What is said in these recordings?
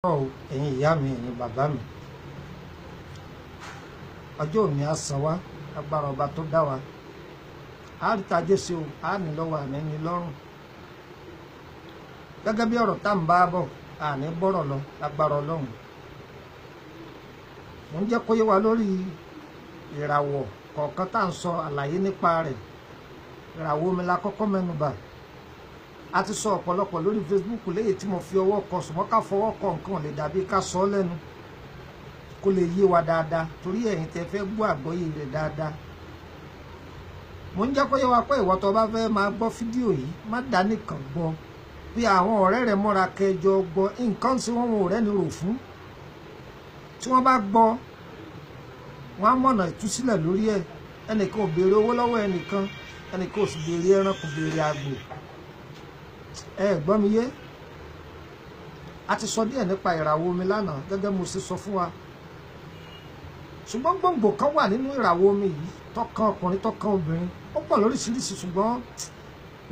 O ẹ̀yin ìyá mi, ẹ̀yin bàbá mi, ọjọ́ òní á san wá agbára ọba tó dá wa. Á rí tajé sí o, á ní lọ́wọ́, àní ní lọ́rùn. Gẹ́gẹ́ bí ọ̀rọ̀ tá à ń bá bọ̀, àní bọ́rọ̀ lọ lágbára Ọlọ́run. Mo ń jẹ́ kó yé wa lórí ìràwọ̀ kọ̀ọ̀kan tá à ń sọ àlàyé nípa rẹ̀. Ìràwọ̀ omi la kọ́kọ́ mẹ́nubà. A ti sọ ọ̀pọ̀lọpọ̀ lórí Facebook léyìí tí mo fi ọwọ́ kọ, ṣùgbọ́n ká fọwọ́ kọ nǹkan lè dàbí ká sọ ọ́ lẹ́nu kó lè yé wa dáadáa, torí ẹ̀yin tẹ́ fẹ́ gbọ́ àgbọ́yé rẹ̀ dáadáa. Mo ń jẹ́ kó yé wa pé ìwọ tó bá fẹ́ máa gbọ́ fídíò yìí, má dá nìkan gbọ́, bí àwọn ọ̀rẹ́ rẹ̀ mọ́ra kẹjọ gbọ́. Nǹkan tí wọ́n ò rẹ́ni rò fún, tí wọ́n bá gbọ́, wọ́n á mọ̀nà ìtúsílẹ̀ lórí ẹ̀. Ẹnìkan ò béèrè owó lọ́wọ́ ẹnìkan, ẹnìkan ò sì béèrè ẹran, kò béèrè àgbò. Ẹ gbọ́ mi yé? A ti sọ díẹ̀ nípa ìràwọ̀ omi lánàá gẹ́gẹ́ mo ṣe sọ fún wa, ṣùgbọ́n gbòǹgbò kan wà nínú ìràwọ̀ omi yìí tọkàn ọkùnrin, tọkàn obìnrin. Ó pọ̀ lóríṣiríṣi, ṣùgbọ́n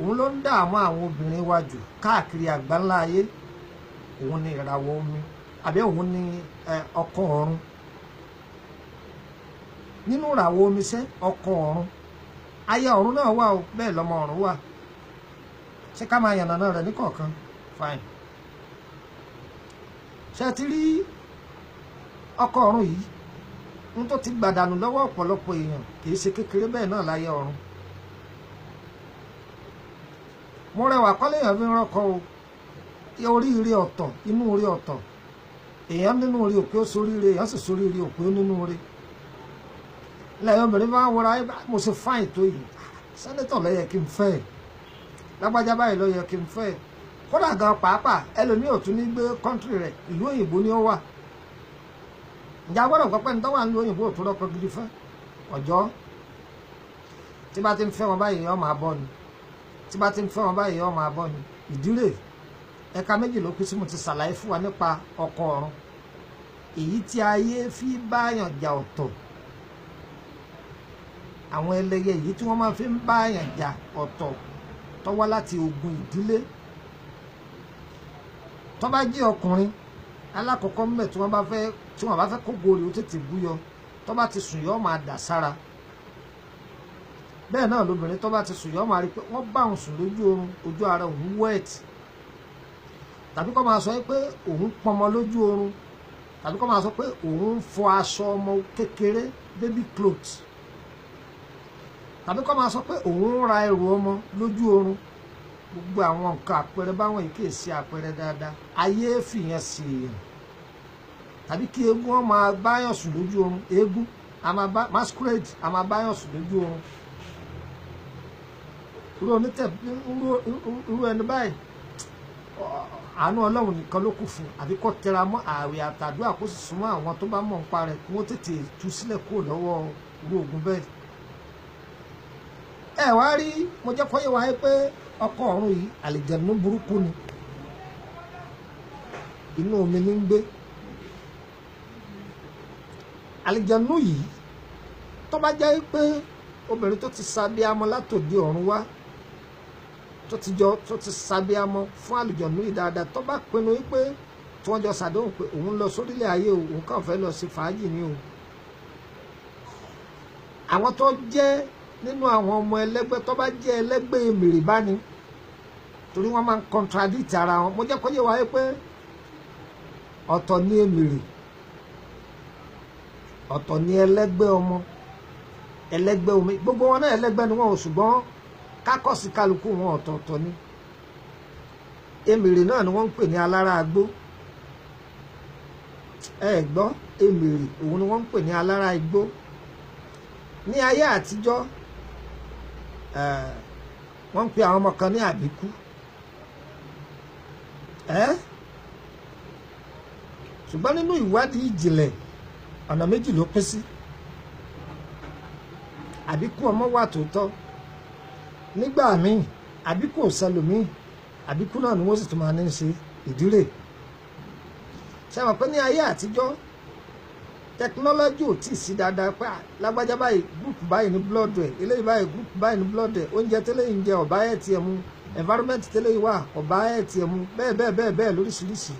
òun ló ń dààmú àwọn obìnrin wa jù káàkiri àgbáńlá ayé. Òun ni ìràwọ̀ omi, àbí òun ni ọkọ ọ̀run nínú ìràwọ̀ omi. Sẹ́ ọkọ ọ̀run, aya ọ̀run náà wà o, bẹ́ẹ̀ lọ́mọ ọ̀run wà. Ṣé ká máa yànnàná rẹ̀ níkọ̀ọ̀kan? Fine. Ṣé ti rí ọkọ ọ̀run yìí, n tó ti gbàdànù lọ́wọ́ ọ̀pọ̀lọpọ̀ èèyàn kì í ṣe kékeré. Bẹ́ẹ̀ náà láyé ọ̀run. Mo rẹwà kọ́lé èèyàn fi ń rọ́kọ o. Oríire ọ̀tọ̀, inú orí ọ̀tọ̀. Èèyàn nínú orí òpé ó soríire, èèyàn sì soríire òpé ó nínú orí. Lẹ́yìn obìnrin bá ń wọra, mo ṣe fine tó yìí, senator ló yẹ kí n fẹ́ ẹ̀, lágbájá báyìí ló yẹ kí n fẹ́ ẹ̀. Kódà gan pàápàá, ẹlòmíì ò tún ní gbé country rẹ̀, ìlú òyìnbó ni ó wà. Ǹjẹ́ agbọ́dọ̀ gbọ́ pé ní tó wà nílùú òyìnbó ò tún rọ́kọ gidi fẹ́? Ọjọ́ tí bá ti ń fẹ́ wọn báyìí, ó máa bọ́ ni. Tí bá ti ń fẹ́ wọn báyìí, ó máa bọ́ ni. Ìdílé ẹ̀ka méjì ló kú sí. Mo ti ṣàlàyé fún wa nípa ọkọ ọ̀run, èyí tí ayé fi báyàn jà ọ̀tọ̀, àwọn ẹlẹ́yẹ èyí tí wọ́n máa fi ń báyàn jà ọ̀tọ̀, tó wá láti ogun ìdílé. Tó bá jẹ́ ọkùnrin alákọ̀ọ́kọ́ mbẹ̀, tí wọ́n bá fẹ́ kó gorí ó tètè búyọ, tó bá ti sùn, yọ máa dà sára. Bẹ́ẹ̀ náà lóbìnrin, tó bá ti sùn, yọ máa rí pé wọ́n bá òun sùn lójú oorun, ojú ara òun wet, tàbí kó máa sọ pé òun pọnmọ lójú oorun, tàbí kó máa sọ pé òun ń fọ aṣọ ọmọ kékeré, baby clothes, tàbí kó máa sọ pé òun ń ra ẹrù ọmọ lójú oorun. Gbogbo àwọn nǹkan àpẹẹrẹ báwọn yìí kìí ṣe àpẹẹrẹ dáadáa. Ayé fìyàn sí èèyàn, tàbí kí eégún wọn máa báyàn sùn lójú oorun. Eégún a máa bá, masquerade a máa báyàn sùn lójú oorun. Irú onítẹ̀, irú ẹni báyìí, àánú Ọlọ́run nìkan ló kù fún, àbí kó tẹra mọ́ ààwẹ̀ àtàdúrà, kó sì súnmọ́ àwọn tó bá mọ̀ nípa rẹ̀, kí wọ́n tètè tú sílẹ̀ kúrò lọ́wọ́ irú ogun bẹ́ẹ̀. Ẹ wá rí, mo jẹ́ kó yé wa pé ọkọ ọ̀run yìí, àlìjẹ̀nú burúkú ni. Inú omi ní ń gbé. Àlìjẹ̀nú yìí, tó bá jẹ́ pé obìnrin tó ti sábíamọ látòdì ọ̀run wá, tó ti jọ tó ti sábíamọ fún àlìjẹ̀nú yìí dáadáa, tó bá pinnu wípé tí wọ́n jọ ṣàdéhùn pé òun lọ sórílẹ̀ ayé o, òun kàn fẹ́ lọ sí fàájì ni o, àwọn tó jẹ́ nínú àwọn ọmọ ẹlẹ́gbẹ́, tó bá jẹ́ ẹlẹ́gbẹ́ mèrè bá ní, torí wọ́n máa ń contradict ara wọn. Mo jẹ́ kó yé wa pé ọ̀tọ̀ ní èmèrè, ọ̀tọ̀ ní ẹlẹ́gbẹ́ ọmọ ẹlẹ́gbẹ́ omi. Gbogbo wọn náà ẹlẹ́gbẹ́ ni wọn ò, ṣùgbọ́n kákọ́sí kálukú wọn ọ̀tọ̀ọ̀tọ̀ ni. Èmèrè náà ni wọ́n ń pè ní alára agbó. Ẹ gbọ́, èmèrè òun ni wọ́n ń pè ní alára igbó. Ní ayé àtijọ́, wọ́n ń pe àwọn ọmọ kan ní àbíkú. Ṣùgbọ́n nínú ìwádìí ìjìnlẹ̀, ọ̀nà méjì ló pín sí. Àbíkú ọmọ wà tòótọ́. Nígbà míì, àbíkú ò sẹlòmíì, àbíkú náà ni wọ́n sì tún máa ní í ṣe. Ìdírè ṣe mọ̀ pé ní ayé àtijọ́, technology ò tí ì sí dáadáa pé lágbájá báyìí, group báyìí ní blood ẹ̀, eléyìí báyìí, group báyìí ní blood ẹ̀, oúnjẹ tẹ́lẹ̀ ń jẹ ọ̀bá ẹ̀ tiẹ̀ mu, environment tẹ́lẹ̀ wà ọ̀bá ẹ̀ tiẹ̀ mu, bẹ́ẹ̀ bẹ́ẹ̀ bẹ́ẹ̀ bẹ́ẹ̀ lóríṣiríṣi.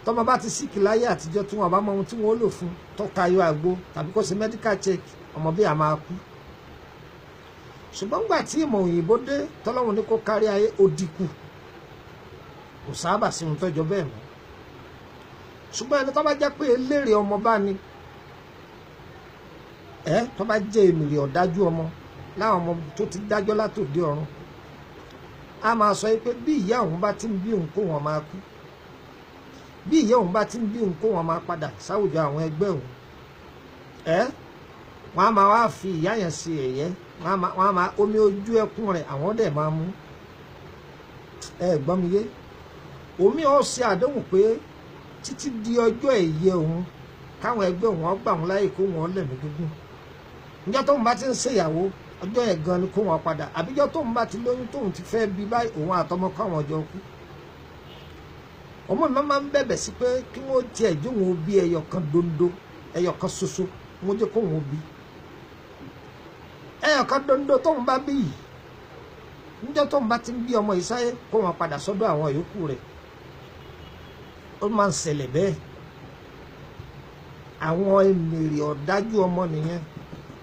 Tọmọ bá ti síkì láyé àtijọ́, tí wọn bá mọ ohun tí wọn ó lò fún tó tayọ àgbo tàbí kó ṣe medical check, ọmọ bí a máa kú. Ṣùgbọ́n gbà tí ìmọ̀ òyìnbó dé, tọ́lọ́run ní kó kárí ayé, ó dínkù, kò sábà sí ohun tọ́jọ́ bẹ́ẹ̀ mọ́. Ṣùgbọ́n ẹni tó bá jẹ́ pé eléré ọmọ bá ní ẹ, tó bá jẹ́ èmìrì ọ̀dájú ọmọ, láwọn ọmọ tó ti dájọ́ látòdì ọ̀run, a máa sọ pé bí ìyá òun bá ti ń bí òun kó wọn máa kú, bí ìyá òun bá ti ń bí òun kó wọn máa padà sáwùjọ àwọn ẹgbẹ́ òun. Ẹ wọ́n á máa wá fi ìyá yẹn ṣe ẹ̀yẹ, wọ́n á máa omi ojú ẹkún rẹ̀ àwọn dẹ̀ máa mú. Ẹ gbọ́ mi yé? Omi ọ̀ ṣe àdéhùn pé títí di ọjọ́ ẹ̀yẹ òun, káwọn ẹgbẹ́ òun ọgbà òun láyè kó wọn lẹ̀mí gígùn. Níjọ́ tóun bá ti ń ṣèyàwó, ọjọ́ yẹn gan ni kó wọn padà, àbíjọ́ tóun bá ti lóyún tóun ti fẹ́ bí báyìí, òun àtọmọ káwọn jọ kú. Ọmọ mi máa ń bẹ̀bẹ̀ sí pé kí wọ́n tiẹ̀ jó wọn bí ẹyọ kan dondo, ẹyọ kan ṣoṣo, wọ́n jẹ́ kó wọn bí ẹyọ kan dondo tóun bá bí yìí. Níjọ́ tóun bá ti ń bí ọmọ yìí sáyé, kó wọn padà sọ́dọ̀ àwọn yòókù rẹ̀. Ó máa ń ṣẹlẹ̀ bẹ́ẹ̀. Àwọn èmèrè ọ̀dájú ọmọ nìyẹn.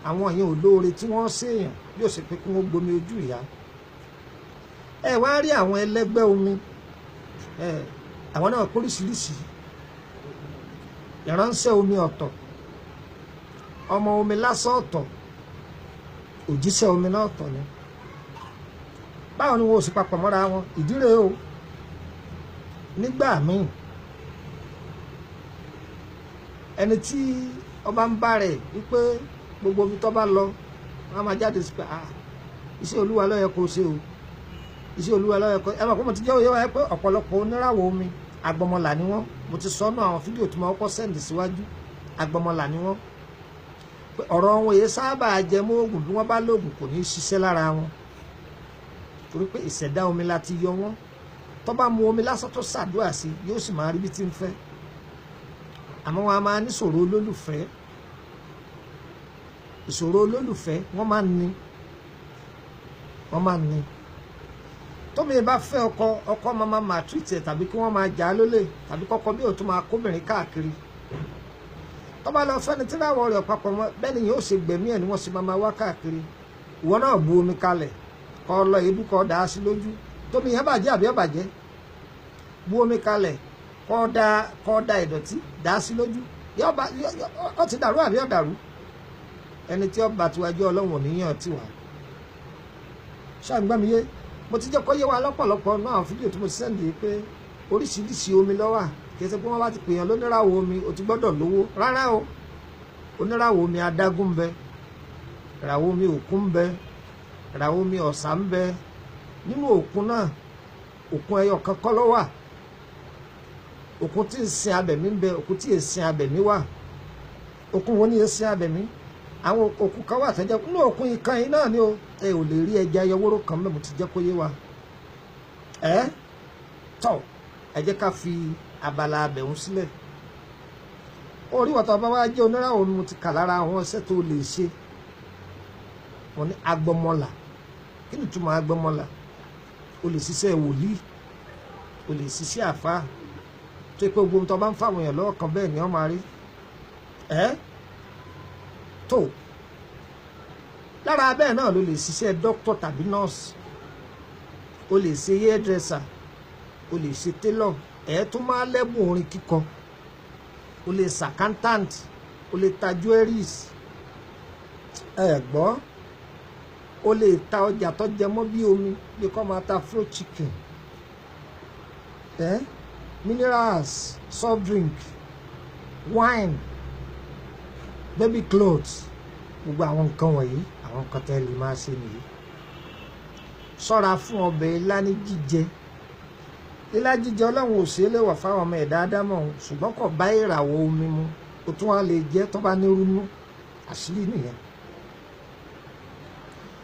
Àwọn yẹn ò lóore tí wọ́n ṣèyàn yóò ṣe pé kí wọ́n gbomi ojú ìyá. Ẹ wá rí àwọn ẹlẹ́gbẹ́ omi, ẹ àwọn náà póríṣiríṣi. Ìránṣẹ́ omi ọ̀tọ̀, ọmọ omi lásán ọ̀tọ̀, òjíṣẹ́ omi náà ọ̀tọ̀ ni. Báwo ni wọn ò sì papọ̀ mọ́ra wọn? Ìdí rèé o. Nígbà míì, ẹni tí ọba ń bá rẹ̀ wípé gbogbo ibi tó bá lọ, wọn á máa jáde sí pé, ah, iṣẹ́ Olúwa ló yẹ kó ṣe o, iṣẹ́ Olúwa ló yẹ kó. Ẹ mọ̀ pé mo ti jẹ́ òye wa pé ọ̀pọ̀lọpọ̀ oníràwọ̀ omi agbọmọlà ni wọ́n. Mo ti sọ ọ́nà àwọn fídíò tí mo kọ́kọ́ send síwájú, agbọmọlà ni wọ́n. Ọ̀rọ̀ wọn yìí sábà jẹ mọ́ oògùn, bí wọ́n bá lóògùn kò ní í ṣiṣẹ́ lára wọn, torí pé ìṣẹ̀dá omi la ti yọ wọ́n. Tó bá mu omi lásán tó ṣàdúrà sí, yóò sì máa rí bí ti ń fẹ́. Àmọ́ wọn a máa níṣòro olólùfẹ́, ìṣòro olólùfẹ́ wọ́n máa ń ní, wọ́n máa ń ní. Tómi bá fẹ́ ọkọ, ọkọ máa máa treat ẹ̀, tàbí kí wọ́n máa jà á lólè, tàbí kọ́kọ́ bí òtún máa kóbìnrin káàkiri. Tó bá lọ fẹ́ni tí láwọ̀ rẹ̀ papọ̀ mọ́, bẹ́ẹ̀ ni yóò ṣe gbẹ̀mí ẹ̀ ni wọ́n sì máa wá káàkiri. Ìwọ náà bu omi kalẹ̀, kọ́ lọ ebú, kọ́ dà á sí lójú. Tómi yẹn bàjẹ́ àbí ọ̀bàjẹ́? Bu omi kalẹ̀, kọ́ da ìdọ̀tí dà á sí lójú, ó ti dàrú àbí ọ̀dàrú? Ẹni tí ọba tiwájú Ọlọ́run ò níyàn tiwa. Ṣáà ń gbọ́ mi yé? Mo ti jẹ́ kó yé wa lọ́pọ̀lọpọ̀ náà àwọn fídíò tí mo ti send pé oríṣiríṣi omi ló wà. Kì í ṣe pé wọ́n bá ti pèèyàn lóníràwọ̀ omi, o ti gbọ́dọ̀ lówó rárá o. Oníràwọ̀ omi adágún ń bẹ, ìràwọ̀ omi òkun ń bẹ, ìràwọ̀ omi ọ̀sà ń bẹ. Nínú òkun náà, òkun ẹyọ kan kọ́ ló wà. Òkun tí ń sin abẹ̀mí ń bẹ, òkun tí ń sin abẹ̀mí wà. Òkun wo ni ń sin abẹ̀mí? Àwọn òkun kan wà tẹ́jẹ́ nínú òkun ìkan yìí náà ni o. Ẹ ò lè rí ẹja ẹyọ wóró kan mẹ́, mo ti jẹ́ kó yé wa. Ẹ tọ́, ẹ jẹ́ ká fi abala abẹ̀hún sílẹ̀. Orí wàtá bá wá jẹ́ oníràwọ̀ ni mo ti kà lára àwọn iṣẹ́ tó lè ṣe. Wọ́n ní agbọmọlà. Kí ni ìtumọ̀ agbọmọlà? O lè ṣiṣẹ́ wòlíì, o lè ṣiṣẹ́ àfáà, tó pé gbogbo tó bá ń fáwọn èèyàn lọ́wọ́ kan bẹ́ẹ̀ ni wọ́n máa rí. Ẹ́ tó lára bẹ́ẹ̀ náà ló lè ṣiṣẹ́ dókítà tàbí nọ́ọ̀sì, o lè ṣe hairdresser, o lè ṣe tailor, ẹ̀ tó máa lẹ́bùn orin kíkọ, o lè ṣ'accountant, o lè ta jewelries, ẹ gbọ́, o lè ta ọjà tó jẹ mọ́ bí omi, bí kò máa ta fried chicken, minerals, soft drink, wine, baby clothes. Gbogbo àwọn nǹkan wọ̀nyí, àwọn nǹkan tẹ́ lè máa ṣe nìyí. Ṣọ́ra fún ọbẹ̀ ilá ní jíjẹ. Ilá jíjẹ, Ọlọ́run ò ṣe é léwọ̀ fáwọn ọmọ ẹ̀dá ádámọ̀ ọ̀hún, ṣùgbọ́n kò bá ìràwọ̀ omi mu. O tún wá lè jẹ́ tó bá nírúnú, àṣírí nìyẹn.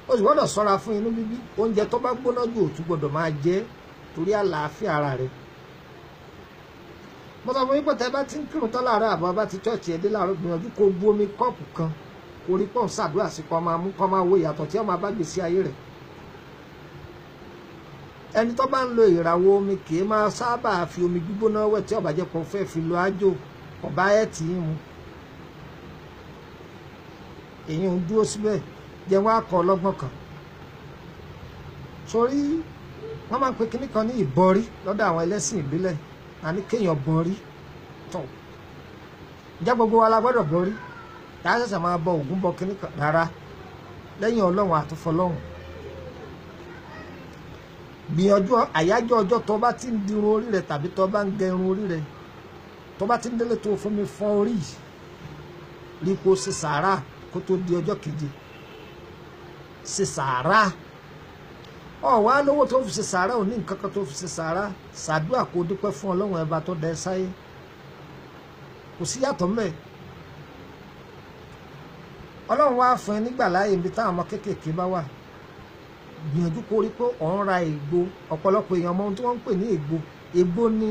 O sì gbọ́dọ̀ ṣọ́ra fún inú bíbí. Oúnjẹ tó bá gbóná jù, ò tún gbọ́dọ̀ máa jẹ torí àlàáfíà ara rẹ̀. Mo sọ fún yín pé tẹ́ bá ti ń kírun tán láàárọ̀, àbọ̀ bá ti church ẹ̀ dé láàárọ̀, gbìyànjú kó bu omi kọ́ọ̀pù kan, kó rí pọ́ùn ṣàdúrà sí, kó máa mú, kó máa wo ìyàtọ̀ tí ó máa bá gbèsè ayé rẹ̀. Ẹni tó bá ń lo ìràwọ̀ omi kì í máa sábà fi omi gbígbóná wẹ̀ tí ó bá jẹ́ kó fẹ́ fi lo ájò ọba ẹ̀ tì í mu. Èyí ń dúró síbẹ̀ jẹ́ wọ́n á kọ́ ọlọ́gbọ́n kan. Torí wọ́n máa ń pe kinní kan ní ìbọrí lọ́dọ̀ àwọn ẹlẹ́sìn ìbílẹ̀, àní kéèyàn bọrí tọ̀. Ǹjẹ́ gbogbo wa la gbọ́dọ̀ bọrí? Tá a ṣẹ̀ṣẹ̀ máa bọ Ògún bọ kinní kan rárá, lẹ́yìn Ọlọ́run àtúfọlọ́run. Gbìyànjú àyájọ́ ọjọ́ tó bá ti ń dirun orí rẹ tàbí tó bá ń gẹ irun orí rẹ, tó bá ti ń délé tó fún mi fọ́ orí yìí, rí kó ṣe sàárà kó tó di ọjọ́ keje. Ṣe sàárà. Ọ̀ wá lówó tó fi ṣe sàárà, ò ní nǹkan kan tó fi ṣe sàárà, ṣàdúrà kó dúpẹ́ fún Ọlọ́run ẹba tó dẹ sáyé. Kò sí yàtọ̀ mẹ́. Ọlọ́run wá fún ẹ nígbà láàyè ibi táwọn ọmọ kéékèèké bá wà. Gbìyànjú kó rí pé ò ń ra ègbò. Ọ̀pọ̀lọpọ̀ èèyàn mọ ohun tí wọ́n ń pè ní ègbò. Ègbò ni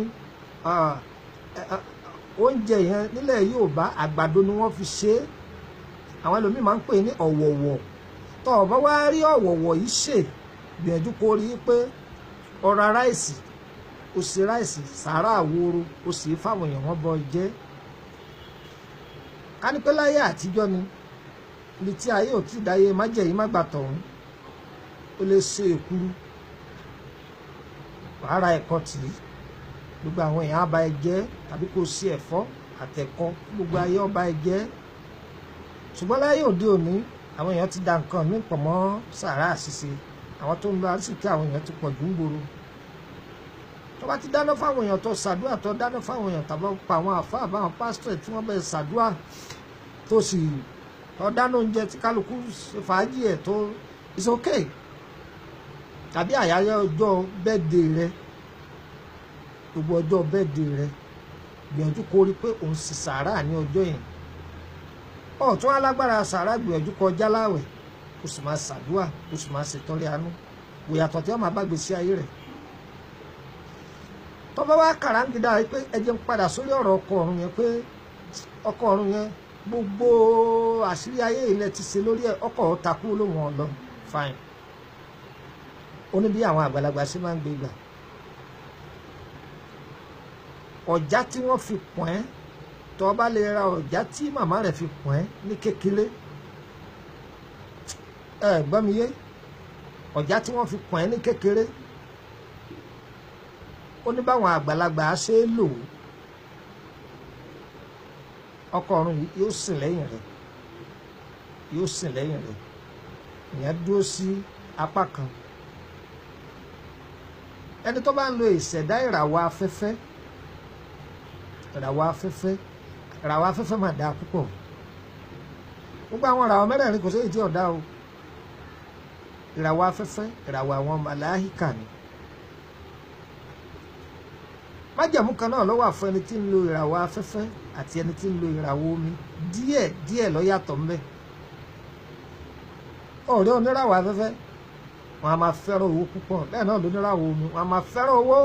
oúnjẹ yẹn nílẹ̀ Yorùbá, àgbàdo ni wọ́n fi ṣe é. Àwọn ẹlòmíì máa ń pè ní ọ̀wọ̀wọ̀. Tó o bá wá rí ọ̀wọ̀wọ̀ yìí ṣe, gbìyànjú kó rí pé o ra ráìsì, o ṣe ráìsì sàárà àwòrò, o sì fáwọn èèyàn wọn bọ jẹ. Ká ní pé láyé àtijọ́ ni, ibi tí ayé ò tí ì dáyé májẹ̀yí má gbà tọ̀hún, ó lè ṣe èkuru, wàá ra ẹ̀kọ tì í, gbogbo àwọn èèyàn á bá ẹ jẹ, tàbí kó ṣe ẹ̀fọ́ àtẹ̀kọ, gbogbo ayé ó bá ẹ jẹ. Ṣùgbọ́n láyé òde òní, àwọn èèyàn ti da nǹkan míì pọ̀ mọ́ sàárà àṣìṣe. Àwọn tó ń lo àrísìkí àwọn èèyàn ti pọ̀ jù ń gbòòrò. Tó bá ti dáná fáwọn èèyàn, tó ṣàdúrà, tó dáná fáwọn èèyàn, tàbí pa àwọn àfáà báwọn pásítọ̀ tí wọ́n bẹ̀ ṣàdúrà, tó sì tó dáná oúnjẹ tí kálukú ṣe fàájì ẹ̀ tó it's okay. Tàbí àyájọ́ ọjọ́ bẹ́ẹ̀dẹ̀ rẹ, gbogbo ọjọ́ bẹ́ẹ̀dẹ̀ rẹ, gbìyànjú kó rí pé òun sì sàárà ní ọjọ́ yẹn. Ọ̀tún alágbára sàárà, gbìyànjú kó jáláwẹ̀, kó sì máa ṣàdúà, kó sì máa ṣètọrẹ àánú. Wò yàtọ̀ tí wọ́n máa bá gbèsè ayé rẹ̀. Tó bá wá kàràǹgídá pé ẹ jẹ́ ń padà sórí ọ̀rọ̀ ọkọ ọ̀run yẹn, pé ọkọ ọ̀run yẹn gbogbo àṣírí ayé ilẹ̀ ti ṣe lórí ẹ̀, ọkọ̀ takú lóhùn ọ̀lọ́ fine. Ó ní bí àwọn àgbàlagbà ṣe máa ń gbé gbà. Ọ̀já tí wọ́n fi pọ̀n ẹ́, tó bá lè ra ọ̀já tí màmá rẹ̀ fi pọ̀n ẹ́ ní kékeré, ẹ gbọ́ mi yé, ọ̀já tí wọ́n fi pọ̀n ẹ́ ní kékeré, ó ní báwọn àgbàlagbà ṣe é lò ó. Ọkọ ọ̀run yìí yóò sìn lẹ́yìn rẹ̀, yóò sìn lẹ́yìn rẹ̀. Ìyẹn dúró sí apá kan. Ẹni tó bá ń lo ìṣẹ̀dá ìràwọ̀ afẹ́fẹ́, ìràwọ̀ afẹ́fẹ́, ìràwọ̀ afẹ́fẹ́ máa dáa púpọ̀. Gbogbo àwọn ìràwọ̀ mẹ́rẹ̀ẹ̀rin kò séyìí tí ò dáa o. Ìràwọ̀ afẹ́fẹ́, ìràwọ̀ àwọn màláíkà ni. Májẹ̀mú kan náà ló wà fún ẹni tí ń lo ìràwọ̀ afẹ́fẹ́ àti ẹni tí ń lo ìràwọ̀ omi. Díẹ̀ díẹ̀ ló yàtọ̀ ńbẹ̀. Ọ̀rẹ́ oníràwọ̀ afẹ́fẹ́, wọn a máa fẹ́ràn owó púpọ̀. Bẹ́ẹ̀ náà lóníràwọ̀ omi, wọn a máa fẹ́ràn owó,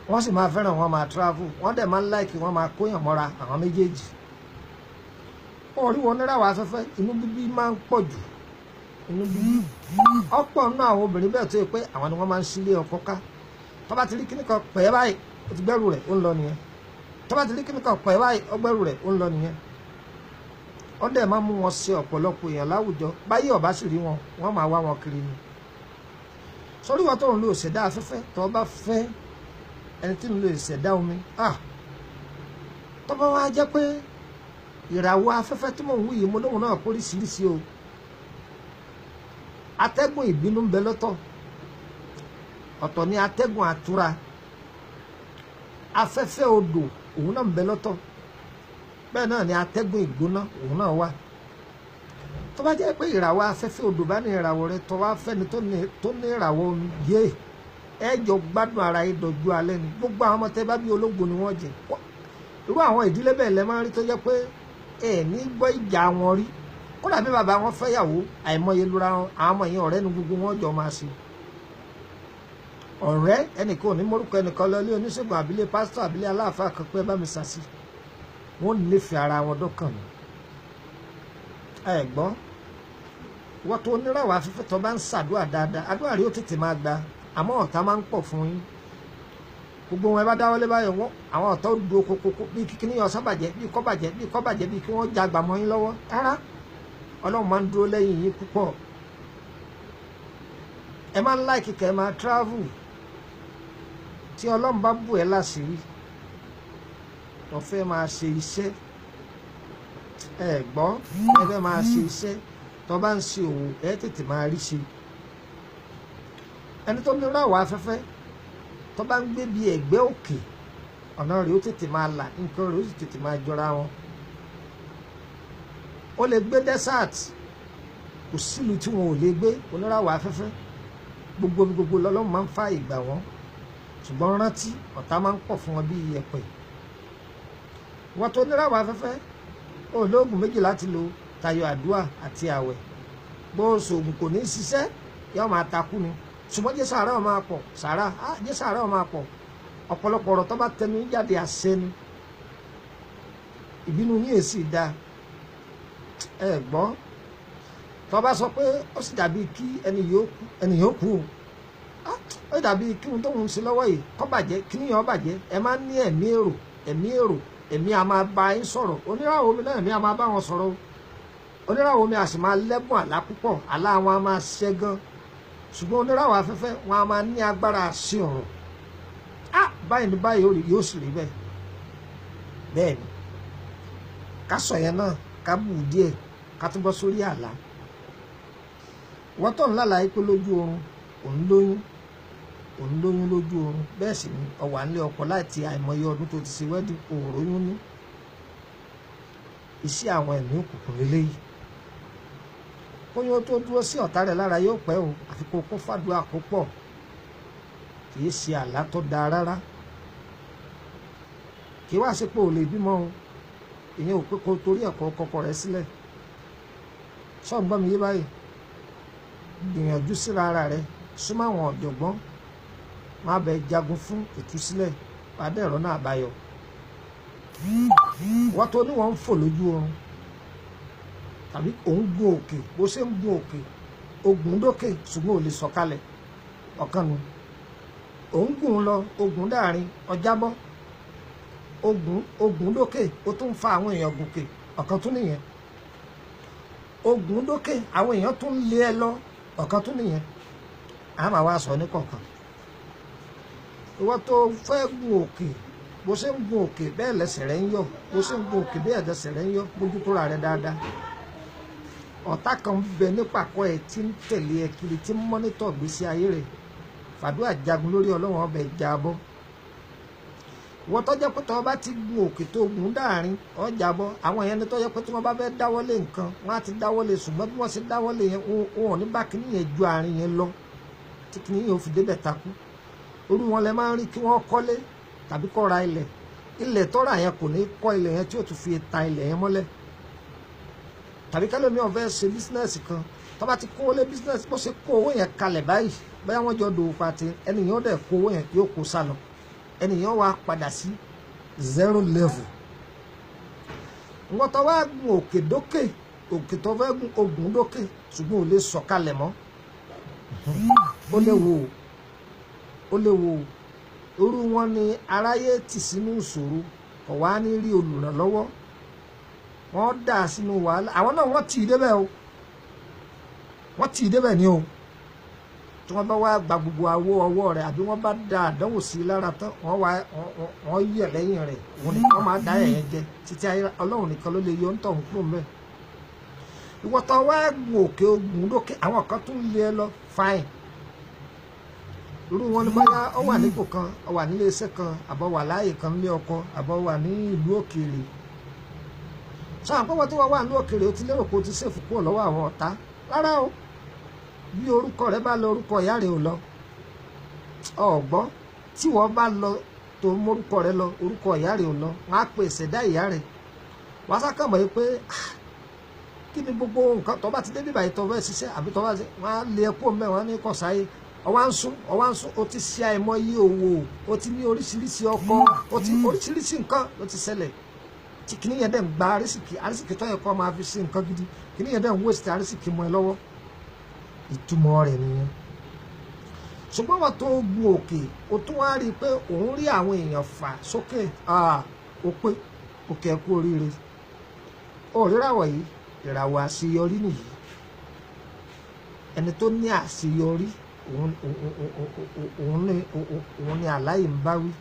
wọ́n sì máa fẹ́ràn, wọn máa travel, wọ́n dẹ̀ máa ń láìkì, wọ́n máa kóyàn mọ́ra àwọn méjèèjì. Orí wọn oníràwọ̀ afẹ́fẹ́, inú bíbí máa ń pọ̀ jù. Inú bíbí ọ̀pọ̀ nínú àwọn obìnrin bẹ́ẹ̀ tó yẹ pé àwọn ni wọ́n máa ń sílé ọkọ ká. Tó bá ti rí kíní kan pẹ̀ẹ́ báyìí, ó ti gbẹ́rù rẹ̀, ó ń lọ nìyẹn. Tó bá ti rí kíní kan pẹ̀ẹ́ báyìí, ó gbẹ́rù rẹ̀, ó ń lọ nìyẹn. Ó dẹ̀ máa mú wọn ṣe ọ̀pọ̀lọpọ̀ èèyàn láwùjọ. Báyìí ọ̀bá sì rí wọn, wọ́n máa wá wọn kiri ni. Sórí wọn tó ń lo ìṣẹ̀dá afẹ́fẹ́, tó bá fẹ́ ẹni tí ń lo ìṣẹ̀dá omi, tó bá wá jẹ́ pé ìràwọ̀ afẹ́fẹ́ tí mò ń wí yìí, mo lóhùn náà póríṣiríṣi o. Atẹ́gùn ìbínú ń bẹ lọ́tọ̀, ọ̀tọ̀ ni atẹ́gùn àtura. Afẹ́fẹ́ odò òun náà ń bẹ lọ́tọ̀, bẹ́ẹ̀ náà ni atẹ́gùn ìgbóná òun náà wà. Tó bá jẹ́ pé ìràwọ̀ afẹ́fẹ́ odò bá ní ìràwọ̀ rẹ, tó wá fẹ́ni tó ní ìràwọ̀ omi, yé ẹ jọ gbádùn ara yín dọ̀jú alẹ́ ni. Gbogbo àwọn ọmọ tẹ́ bá bí ológo ni wọ́n jẹ. Irú àwọn ìdílé bẹ́ẹ̀ lẹ máa ń rí tó jẹ́ pé ẹ ní gbọ́ ìjà wọn rí. Kódà bí bàbá wọn fẹ́yàwó àìmọye lura wọn, àwọn ọmọ yẹn ọ̀rẹ́ nu gbogbo wọn jọ máa ṣe ọ̀rẹ́. Ẹnìkan ò ní mórúkọ ẹnìkan lọ ilé oníṣègùn àbílẹ̀ pásítọ̀ àbílẹ̀ aláàfáà kan pé bá mi ṣàṣì, wọ́n nífẹ̀ẹ́ ara wọn dọ́kàn mi. Ẹ gbọ́, Wọ́n tó oníràwọ̀ afẹ́fẹ́ tó bá ń ṣàdúrà dáadáa, àdúrà rí ó tètè máa gba, àmọ́ ọ̀tá máa ń pọ̀ fún yín. Gbogbo wọn ẹ bá dáwọ́lé báyọ̀ wọ́n, àwọn ọ̀tá ó dúró kokoko bí kíkíní yọ sábàjẹ́, bí kọ́ bàjẹ́, bí kọ́ bàjẹ́, bí kí wọ́n jagbà mọ́ yín lọ́wọ́. Rárá, Ọlọ́run máa ń dúró lẹ́yìn yín púpọ̀. Ẹ máa ń láìkì kẹ́ ẹ máa travel. Tí Ọlọ́run bá bù ẹ́ láṣìírí, tó fẹ́ máa ṣe iṣẹ́, ẹ gbọ́, ẹ fẹ́ máa ṣe iṣẹ́, tó bá ń ṣe òwò, ẹ tètè máa rí ṣe. Ẹni tó ní ráwọ̀ afẹ́fẹ́ tó bá ń gbé bí ẹ̀gbẹ́ òkè, ọ̀nà rẹ̀ ó tètè máa là, nǹkan rẹ̀ ó sì tètè máa jọra wọn. Ó lè gbé desert, kò sílùú tí wọn ò lè gbé oníràwọ̀ afẹ́fẹ́. Gbogbo gbogbo lọ́lọ́run máa ń fa ìgbà wọn, ṣùgbọ́n rántí ọ̀tá máa ń pọ̀ fún wọn bí iyẹ̀pẹ̀. Wọ́n tó oníràwọ̀ afẹ́fẹ́ olóògùn méjì láti lò tayọ àdúrà àti àwẹ̀. Bó ṣoògùn kò ní ṣiṣẹ́, yóò máa takú ni. Ṣùgbọ́n jẹ́ sàárà ó máa pọ̀, sàárà jẹ́ sàárà ó máa pọ̀. Ọ̀pọ̀lọpọ̀ ọ̀rọ̀ tó bá tẹnu jáde àṣẹ ni. Ìbínú yín èsì da. Ẹ gbọ́, tó bá sọ pé ó sì dàbí kí ẹni yóò kú, ó dàbí kí ohun tóun ń ṣe lọ́wọ́ yìí kó bàjẹ́, kí níyàn bàjẹ́. Ẹ máa ń ní ẹ̀mí èrò, ẹ̀mí èrò, ẹ̀mí a máa bá yín sọ̀rọ̀. Oníràwọ̀ omi náà ẹ̀mí a máa bá wọn sọ̀rọ̀. Oníràwọ̀ omi a sì máa lẹ́bùn àlá púpọ̀, àlá wọn a máa ṣẹ́ gan. Ṣùgbọ́n oníràwọ̀ afẹ́fẹ́ wọn a máa ní agbára àṣẹ ọ̀rọ̀. Báyìí ní báyìí yóò sì rí bẹ́ẹ̀. Bẹ́ẹ̀ ni ká sọ yẹn náà, ká bù díẹ̀, ká tún bọ́ sórí àlá. Wọ́n tó ń lálàá pé lójú oorun òun lóyún, òun lóyún lójú oorun, bẹ́ẹ̀ sì ni ó wà nílé ọkọ láti àìmọye ọdún tó ti ṣe wẹ́dí, òróyún ní. Iṣẹ́ àwọn ẹ̀mí òkùnkùn lélẹ́yìí. Kóyún tó dúró sí ọ̀tá rẹ̀ lára yóò pẹ́ o, àfi kó kún fàdúrà kó pọ̀. Kì í ṣe àlá tó dáa rárá. Kì í wá sí pé ò lè bímọ o, ìyẹn ò pé kó torí ẹ̀kọ́ kọkọ rẹ̀ sílẹ̀. Ṣọ́ọ̀gbọ́n mi yé báyìí? Gbìyànjú síra ara rẹ̀, súnmọ́ àwọn ọ̀jọ̀gbọ́n, má bẹ jagun fún ìtúsílẹ̀, padà ẹ̀rọ náà àbáyọ. Wọ́n tó ní wọ́n ń fò lójú oorun tàbí òun gun òkè, bó ṣe ń gun òkè, ogun dókè ṣùgbọ́n ò lè sọ̀kalẹ̀. Ọ̀kan nu. Òun gùn lọ, ogun dáàrin, ọjàbọ́. Ogun dókè, ó tún fa àwọn èèyàn gòkè, ọ̀kan tún nìyẹn. Ogun dókè, àwọn èèyàn tún lé ẹ lọ, ọ̀kan tún nìyẹn. A máa wá sọ ní kọ̀ọ̀kan. Ìwọ tó fẹ́ gun òkè, bó ṣe ń gun òkè bẹ́ẹ̀ lẹ́sẹ̀ rẹ̀ ń yọ̀, bó ṣe ń gun òkè bẹ́ẹ̀ lẹ́sẹ̀ rẹ̀ ń yọ̀, bójú tó ra rẹ̀ dáadáa. Ọ̀tá kan bẹ nípàkọ́ ẹ tí ń tẹ̀lé ẹ kiri, tí ń mọ́nítọ̀ gbèsè ayé rẹ̀. Fàdúrà jagun lórí Ọlọ́run ọbẹ̀ jábọ́. Ìwọ tó jẹ́ pé tó bá ti gun òkè tó gun dáàrin, ó jábọ́. Àwọn èèyàn tó jẹ́ pé tí wọ́n bá fẹ́ dáwọ́lé nǹkan, wọ́n á ti dáwọ́lé, ṣùgbọ́n bí wọ́n ṣe dáwọ́lé yẹn, wọn ò ní bá kíní yẹn ju àárín yẹn lọ, tí kíní yẹn ò fi débẹ̀ takú. Orú wọn lẹ máa ń rí kí wọ́n kọ́lé tàbí kó ra ilẹ̀. Ilẹ̀ tọ́ra yẹn kò ní kọ́ ilẹ̀ yẹn tí ó tún fi ta ilẹ̀ yẹn mọ́lẹ̀. Tàbí kẹ́lómi ó fẹ́ ṣe bísínẹ́sì kan, tó bá ti kó lé bísínẹ́sì, bó ṣe kó owó yẹn kalẹ̀ báyìí, bóyá wọ́n jọ dòwò pàtẹ, ẹnìyàn ó dẹ̀ kó owó yẹn yóò kó sálọ. Ẹnìyàn wá padà sí zero level. Wọ́n tó wá gun òkè dókè, òkè tó fẹ́ gun ogun dókè, ṣùgbọ́n ò lè sọ̀kalẹ̀ mọ́. Ó léwu o, ó léwu o. Irú wọn ni aráyé tì sínú ìṣòro, kò wá ní rí olùrànlọ́wọ́. Wọ́n dà sínú wàhálà. Àwọn náà wọ́n tì í débẹ̀ o, wọ́n tì í débẹ̀ ni o. Tí wọ́n bá wá gba gbogbo awó ọwọ́ rẹ̀ àbí wọ́n bá da àdánwò sí i lára tán, wọ́n wá wọ́n yẹ̀ lẹ́yìn rẹ̀, òun nìkan máa dá ẹ̀yẹn jẹ títí ayé. Ọlọ́run nìkan ló lè yọ ń tọ̀hún kúrò mẹ́. Ìwọ tó wá gun òkè ogun lókè, àwọn kan tún lé ẹ lọ, fine. Irú wọn ni bóyá ó wà nípò kan, ó wà nílé iṣẹ́ kan, àbọ̀ wà láàyè kan nílé ọkọ, àbọ̀ wà ní ìlú òkèèrè. Sọ àwọn pọ́pọ́ tí wọ́n wà ní òkèèrè, ó ti lérò pé ó ti ṣèfù kúrò lọ́wọ́ àwọn ọ̀tá. Rárá o, bí orúkọ rẹ bá lọ, orúkọ ìyá rẹ ò lọ. Ọ̀gbọ́n, tí wọ́n bá lọ tó mórúkọ rẹ lọ, orúkọ ìyá rẹ ò lọ. Wọ́n á pè ṣẹ̀dá ìyá rẹ. Wọ́n á sákàmọ̀ yìí pé kí ni gbogbo nǹkan tó bá ti dé bíbá yìí tó fẹ́ ṣiṣẹ́ àbí tó bá ṣe, wọ́n á lé ẹkú mẹ́, wọ́n á ní kọ̀sáyé. Ọwá ń sún, ọwá ń sún, ó ti ṣe àìmọye òwò, ó ti ní oríṣiríṣi ọkọ, ó ti oríṣiríṣi nǹkan ló ti ṣẹlẹ̀. Tí kìnìún yẹn dẹ̀ ń gba arísìkì, arísìkì tó yẹ kó máa fi ṣe nǹkan gidi, kìnìún yẹn dẹ̀ ń waste arísìkì mọ́ ẹ lọ́wọ́. Ìtumọ̀ rẹ̀ nìyẹn. Ṣùgbọ́n wọ́n tó gun òkè, o tún wá rí i pé òun rí àwọn èèyàn fà sókè, ó pé òkè kú oríire. Ó ríràwọ̀ yìí, ìràwọ̀ àṣeyọrí nìyí. Ẹni tó ní àṣeyọrí òun ni àláyé ń bá wí.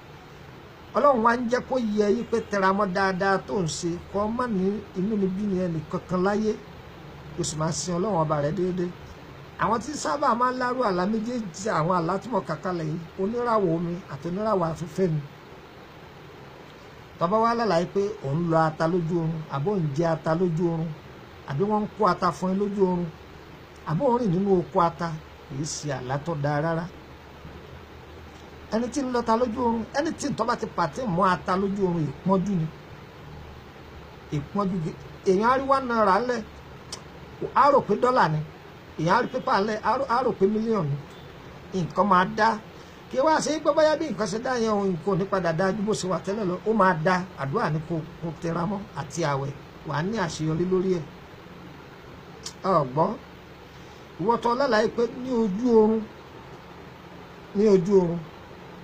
Ọlọ́run wá ń jẹ́ kó yẹ yí pé tẹramọ́ dáadáa tó ń ṣe, kọ́ má ní inú níbí ni ẹnì kankan láyé, o sì máa sin Ọlọ́run ọba rẹ déédéé. Àwọn tí sábà máa ń lárú àlá méjèèjì, àwọn àlá tí mo kà kalẹ̀ yìí, oníràwọ̀ omi àti oníràwọ̀ afẹ́fẹ́ ni. Tọ́ba wá lálàá pé òun lọ ata lójú oorun, àbó ń jẹ ata lójú oorun, àbí wọ́n ń kó ata fún ẹ lójú oorun, àbó ń rìn nínú oko ata, kì í ṣe àlá tó dáa rárá. Ẹni tí ń lọta lójú oorun, ẹni tí tọ́ba ti pàtẹ́ mọ́ ata lójú oorun, ìpọ́njú ni. Ìpọ́njú èèyàn á rí ₦1 lẹ̀, á rò pé dọ́là ni. Èèyàn á rí pépà lẹ̀, á rò pé mílíọ̀nù. Nǹkan máa dá. Kí wá ṣe pé bóyá bí nǹkan ṣe dá yẹn, òun kò ní padà dá ju bó ṣe wà tẹ́lẹ̀ lọ, ó máa dá. Àdúrà ni kò tẹra mọ́ àti àwẹ̀, wàá ní àṣeyọrí lórí ẹ̀. Ọ̀gbọ́n ìwọ tó lálàá pé ní ojú oorun, ní ojú oorun,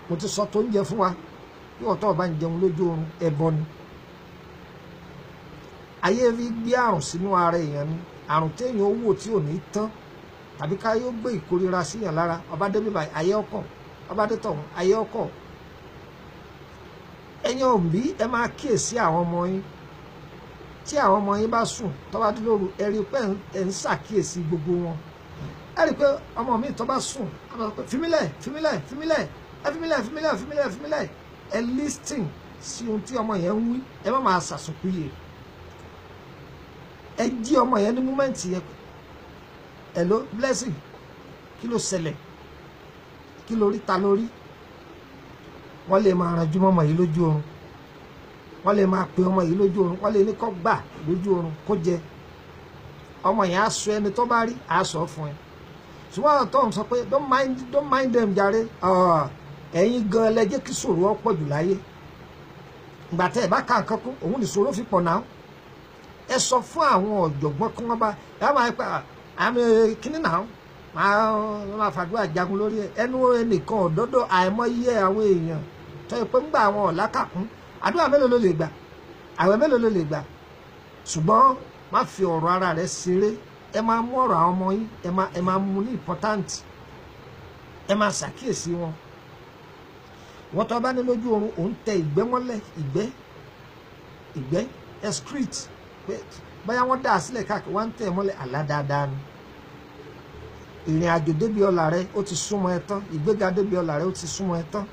mo ti sọ tó ń jẹ fún wa, bí wọ́n tó bá ń jẹun lójú oorun, ẹbọ ni. Ayé rí gbé àrùn sínú ara èèyàn ni, àrùn téèyàn ó wò tí ò ní tán, tàbí ká yóò gbé ìkórira síyàn lára. Ọba dé bíbá ayé ọkọ̀, ọba dé tọ̀hún ayé ọkọ̀. Ẹ̀yin òbí, ẹ máa kíyèsí àwọn ọmọ yín. Tí àwọn ọmọ yín bá sùn tó bá dé lóru, ẹ rí pé ẹ ń ṣàkíyèsí gbogbo wọn. Ẹ rí pé ọmọ mi tó bá sùn, á máa sọ pé fimílẹ̀, fimílẹ̀, fimílẹ̀, ẹ fimílẹ̀, fimílẹ̀, fimílẹ̀, fimílẹ̀. Ẹ lísìn sí ohun tí ọmọ yẹn ń wí, ẹ má máa ṣàṣùpìyè. Ẹ jí ọmọ yẹn ní múmẹ́ǹtì yẹn. Hello Blessing, kí ló ṣẹlẹ̀? Kí lórí ta lórí? Wọ́n lè máa ranjú mọ́ ọmọ yìí lójú oorun, wọ́n lè máa pe ọmọ yìí lójú oorun, wọ́n lè ní kó gbà lójú oorun kó jẹ. Ọmọ yẹn á sọ ẹni tó bá rí, á sọ fún ẹ. Ṣùgbọ́n àwọn tó ń sọ pé don't mind, don't mind them jàre, ẹ̀yin gan lẹ jẹ́ kí ṣòro ọ pọ̀ jù láyé. Ìgbà tẹ́ ẹ bá ka nǹkan kún, òun ní ṣòro fi pọ̀ náà. Ẹ sọ fún àwọn ọ̀jọ̀gbọ́n kí wọ́n bá ẹ máa pa àmì kíní náà, máa fàdúrà jagun lórí ẹ. Ẹnu ẹnìkan ọ̀dọ́dọ̀ àìmọye àwọn èèyàn tó yẹ pé ń gba àwọn ọ̀la kàkún. Àdúrà mélòó ló lè gbà? Àwẹ̀ mélòó ló lè gbà? Ṣùgbọ́n má fi ọ̀rọ̀ ara rẹ ṣeré. Ẹ máa mú ọ̀rọ̀ àwọn ọmọ yín, ẹ máa mú ní important, ẹ máa ṣàkíyèsí wọn. Wọ́n tó bá ní lójú oorun, òun tẹ ìgbẹ́ mọ́lẹ̀, ìgbẹ́, ìgbẹ́ excrete, pé báyà wọ́n dà á sílẹ̀ káàkiri, wọ́n ń tẹ̀ mọ́lẹ̀, àlá dáadáa ni. Ìrìn àjò débi ọlà rẹ ó ti súnmọ́ ẹ tán, ìgbéga débi ọlà rẹ ó ti súnmọ́ ẹ tán.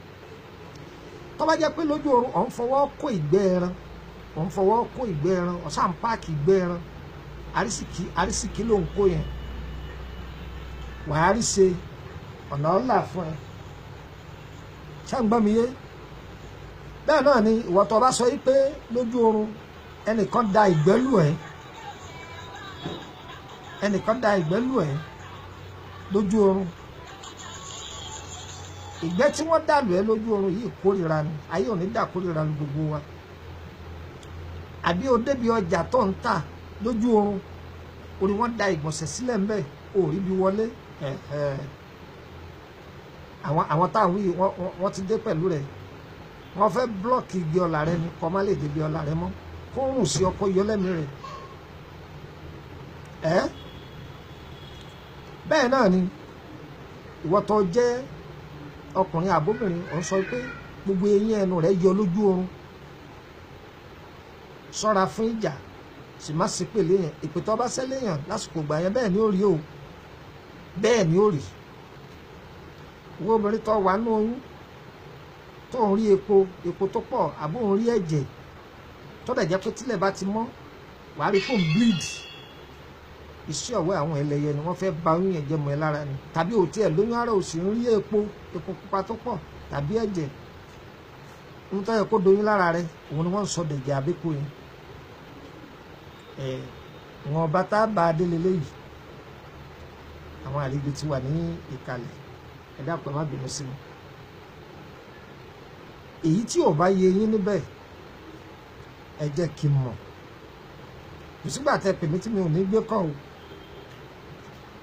Tó bá jẹ́ pé lójú oorun ò ń fọwọ́ kó ìgbẹ́ ẹran, ò ń fọwọ́ kó ìgbẹ́ ẹran, ọ̀sán páàkì ìgbẹ́ ẹran, àrísìkí, àrísìkí ló ń kó yẹn, wàá rí ṣe ọ̀nà ọ̀la fún ẹ. Ṣé ń gbọ́ mi yé? Bẹ́ẹ̀ náà ni ìwọ tó bá sọ yí pé lójú oorun ẹnìkan da ìgbẹ́ lù ẹ́, ẹnìkan da ìgbẹ́ lù ẹ́ lójú oorun, ìgbẹ́ tí wọ́n dà lù ẹ́ lójú oorun yìí kórìíra ni. Ayé ò ní dà kórìíra lu gbogbo wa. Àbí o débi ọjà tó ń tà lójú oorun, orí wọn da ìgbọ̀nsẹ̀ sílẹ̀ ń bẹ̀, ò rí bí wọlé. Àwọn táwọn yìí wọ́n ti dé pẹ̀lú rẹ̀, wọ́n fẹ́ blọ́ọ̀kì igi ọ̀la rẹ ni, kọ́ má lè débi ọ̀la rẹ mọ́, kó rùn sí ọkọ yọlẹ́mí rẹ̀. Ẹ́ bẹ́ẹ̀ náà ni ìwọ tó jẹ́ ọkùnrin àbóbìnrin, ò ń sọ pé gbogbo eyín ẹnu rẹ yọ lójú oorun, ṣọ́ra fún ìjà, sì má sí pèlè yẹn. Ìpè tó bá ṣẹlẹ̀ yẹn lásìkò ìgbà yẹn, bẹ́ẹ̀ ni ó rí o, bẹ́ẹ̀ ni ó rí. Ìwọ obìnrin tó wà nínú oyún, tó ń rí epo, epo tó pọ̀, àbó ń rí ẹ̀jẹ̀, tó dẹ̀ jẹ́ pé tílẹ̀ bá ti mọ́, wàá rí fún bleed. Iṣẹ́ ọ̀wọ́ àwọn ẹlẹ́yẹ ni wọ́n fẹ́ ba oyún yẹn jẹ́ mọ́ ẹ lára ni. Tàbí o tiẹ̀ lóyún ara ò sì ń rí epo, epo pupa tó pọ̀ tàbí ẹ̀jẹ̀, ohun tó yẹ kó doyún lára rẹ, òun ni wọ́n ń sọ dẹ̀jẹ̀ àbíkú yẹn. Ẹ̀ wọn bá tá a bá a délé léyìí, àwọn àlejò ti wà ní ìkàlẹ̀. Ẹ dákun, ẹ má bínú sí mi. Èyí tí ò bá yé yín níbẹ̀, ẹ jẹ́ kí n mọ̀. Kò sígbà tẹ pèmí tí mi ò ní gbé kọ́ o.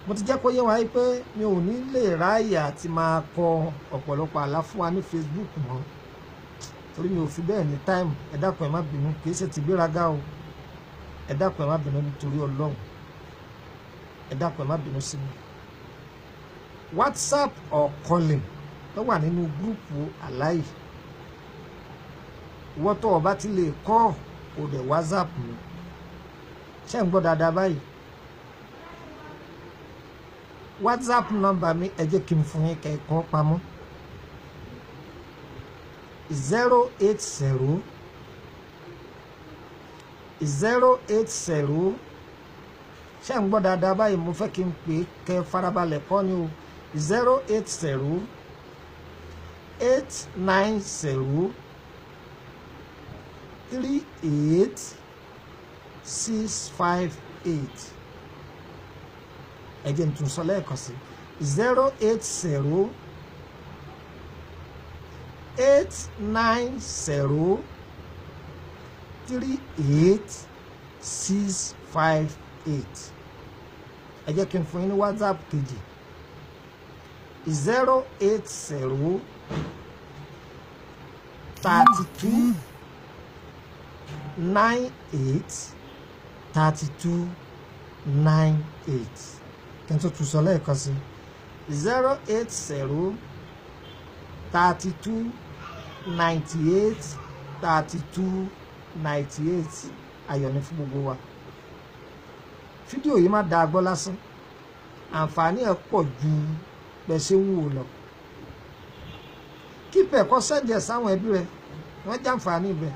Mo ti jẹ́ kó yé wa pé mi ò ní lè ráàyè àti máa kọ ọ̀pọ̀lọpọ̀ àlá fún wa ní Facebook mọ́, torí mi ò fi bẹ́ẹ̀ ní táìmù. Ẹ dákun, ẹ má bínú, kì í ṣe ti gbéraga o. Ẹ dákun, ẹ má bínú nítorí Ọlọ́run. Ẹ dákun, ẹ má bínú sí mi. WhatsApp or calling ló wà nínú group àláì. Ìwọ tó o bá ti lè kọ́ ò dẹ̀ WhatsApp mi. Ṣé ń gbọ́ dáadáa báyìí? WhatsApp nọ́mbà mi, ẹ jẹ́ kí n fún yín kẹ́kọ̀ọ́ pamọ́: 080 080. Ṣé ń gbọ́ dáadáa báyìí? Mo fẹ́ kí n pè é kẹ́ farabalẹ̀ kọ́ ni o. 080 890 38 658. Ẹ jẹ́ n tún sọ lẹ́ẹ̀kan sí: 080 890 38 658. Ẹ jẹ́ kí n fún yín ní WhatsApp kejì: 080 32 98 32 98. Kí n tó tún sọ lẹ́ẹ̀kan sí: 080 32 98 32 98. Ayọ̀ ní fún gbogbo wa. Fídíò yìí má da gbọ́ lásán, àǹfààní ẹ̀ pọ̀ ju bẹ́ẹ̀ ṣe ń wò lọ. Kípẹ̀ kọ́ send ẹ̀ sáwọn ẹbí rẹ̀, wọ́n jàǹfààní ibẹ̀.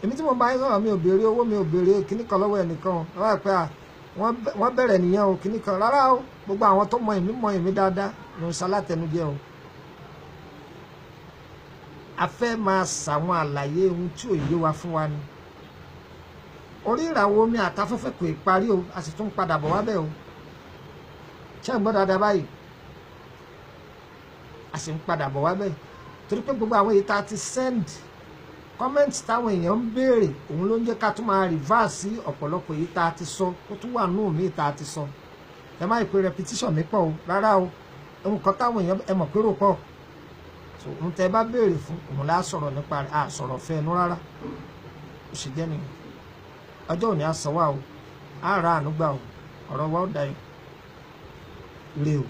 Èmi tí mo bá yín sọ̀rọ̀, mi ò béèrè owó, mi ò béèrè kíní kan lọ́wọ́ ẹnìkan o. Wọ́n pẹ́ à wọ́n bẹ̀rẹ̀ nìyẹn o, kíní kan rárá o. Gbogbo àwọn tó mọ èmi mọ èmi dáadáa ló ń ṣalátẹnujẹ o. A fẹ́ máa ṣàwọn àlàyé ohun tí ò yé wa fún wa ni. Orí ìràwọ̀ omi àtafẹ́fẹ́ kò ì parí o, a sì tún padà bọ̀ wá bẹ́ẹ̀ o. Ṣé ń gbọ́ dáadáa báyìí? A sì ń padà bọ̀ wá bẹ́ẹ̀, torí pé gbogbo àwọn èyí tá a ti send comment táwọn èèyàn ń béèrè, òun ló ń jẹ́ ká tún máa reverse sí ọ̀pọ̀lọpọ̀ èyí tá a ti sọ, ó tún wà nù mí tá a ti sọ. Ẹ má pè repetition mi pọ̀ o, rárá o. Nǹkan táwọn èèyàn ẹ mọ̀ pé rò pọ̀, so ohun tẹ́ bá béèrè fún òun lá sọ̀rọ̀ nípa rẹ̀. A sọ̀rọ̀ fẹ́ ẹnu rárá. Ó sì jẹ́ nìyẹn. Ọjọ́ òní á sọ wá o, á ra àánú gbà o, ọ̀rọ̀ wa ó dayọ̀. Ire o.